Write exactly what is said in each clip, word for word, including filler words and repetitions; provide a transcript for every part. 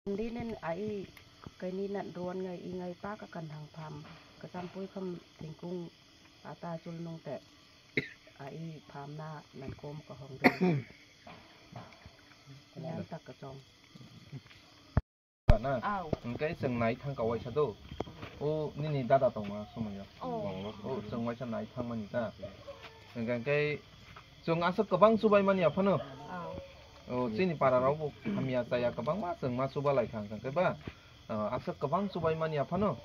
Hindi nen ai kaini nan ruan ngai i ngai pa ka kan hang pham ka sampui kham thingkung ata chul nung te ai pham na nan kom ka hong de. Yan tak ka chong. Na? Au. Hingke chwng nai thang ka waisa do. O nini dada tongo a somoyo. Oh. O chwng waisa nai thang mani ta. Hingke, hingke chwng aswk kwbang chubai mani aphano. Au. O chini para rok bo hamya chaya kwbangma chwng ma chuba lai kha hingke ba. O aswk kwbang chubai mani aphano.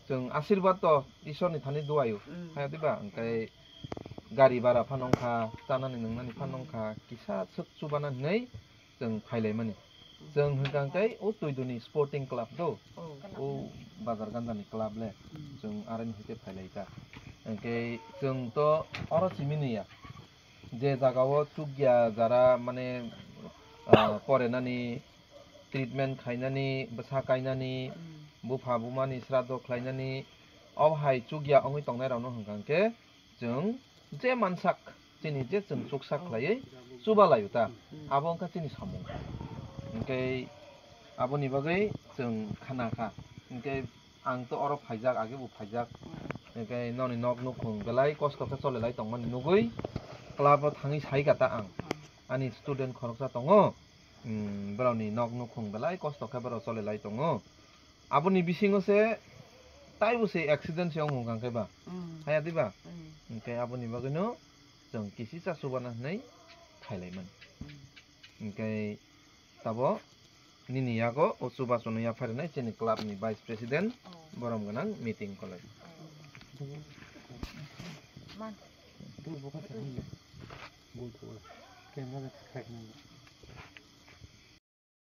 Chwng asirwad to Ishwar ni thani duaio. Mm. Haya diba? Hingke gari bara phano wngkha, chanani nwngnani phano wngkha, kisa swk chubana hinwi chwng phailaimani. Chwng hwnkha khe o Twiduni Sporting Club do, o Bazar Ganjani club le, chwng aroni hwnkhe phailaikha. Hwnkhe chwng to oro simi nwiya, je jagao chukya jara mane, ah, porenani, treatment khainani, bwsa kainani, bupha bumani sraddho khlainani, o hai chukya wngwi tongnairokno hwnkha khe, chwng je mansak, chini je chwng chuksa khlaiwi chuba laio ta, abo wngkha chini samung. Hwnkhe aboni bagwi chwng khana kha. Hwnkhe ang to oro phaijak, age bo phaijak. Hwnkhe noni nok nukhung belai kosto khe chole lai tongmani nugwi club o thangwi sai kha ta ang. Ani student khoroksa tongo, mm, borokni nok nukhung belai kosto khe borok chole lai tongo. Aboni bisingo se taibo se accident se wng hwnkha khe ba. Mm. Haya di ba? Mm. Hwnkhe aboni bagwino chwng kisisa chubana hinwi khailaimani. Mm. Hwnkhe tabo nini yago o chubachuno yapharinai chini club ni vice president borom gwnang meeting kolai. Man. Camera khaiknai.